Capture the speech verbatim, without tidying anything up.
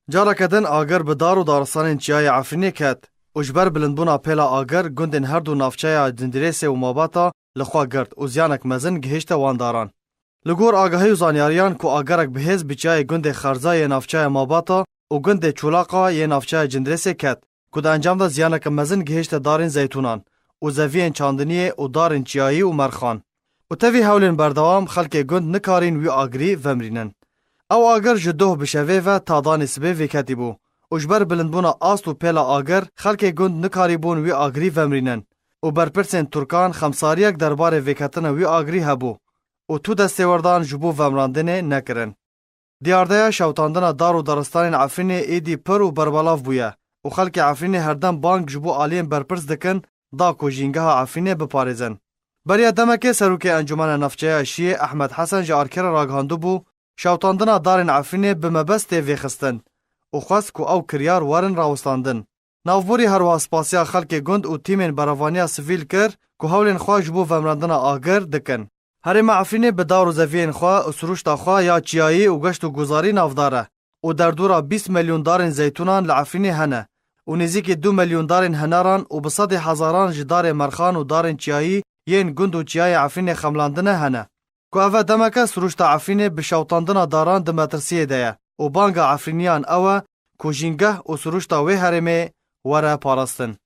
Careke din agir bi dar û daristanên çiyayê Efrînê ket û ji ber bilindbûna pêla agir gundên her du navçeya Cindirêsê û Mabata li xwe girt û ziyanek mezin gihişte wan daran. Li gor agahî û zanyariyan ku agirek bihêz bi çiyayê gundê Xerza yê navçeya Mabata û gundê Çolaqa yê navçeya Cindirêsê ket, ku di encam de ziyaneke mezin gihişte darên zeytûnan û zeviyên çandiniyê û darên çiyayî û merxan. Û tevî hewlên berdewam xelkê gund nikarîn wî agirî vemrînin. Ew agir ji doh bi şevê ve ta danê sibê vêketî bû û ji ber bilindbûna ast û pêla agir xelkê gund nikarîbûn wî agirî vemrînin û berpirsên Turkan xemsariyek derbarê vêketina wî agirî hebû û tu destêwerdan ji bo vemrandinê nekirin. Diyardeya şewtandina dar û daristanên Efrînê êdî pir û berbelav bûye û xelkê Efrînê herdem bang ji bo aliyên berpirs dikin da ku jîngeha Efrînê biparêzin. Beriya demekê serokê Encûmena Navçeya Şiyê Ehmed Hesen ji Arkerê ragihandibû, şewtandina darên Efrînê bi mebest tê vêxistin û xwest ku ew kiryar werin rawestandin. Navborî herwiha spasiya xelkê gund û tîmên berevaniya sivîl kir ku hewlên xwe ji bo vemrandina agir dikin. Herêma Efrînê bi dar û zeviyên xwe û sirûşta xwe ya çiyayî û geşt û guzarî navdar e û derdora bîst milyon darên zeytûnan li Efrînê hene û nêzîkî du milyon darên heneran û bi sedê hezaran ji darê merxan û darên çiyayî yên gund û çiyayê Efrînê xemlandine hene. Ku ev e demeke sirûşta Efrînê bi şewtandina daran di metirsiyê de ye û banga Efrîniyan ew e ku jîngeh û sirûşta wê herêmê were parastin.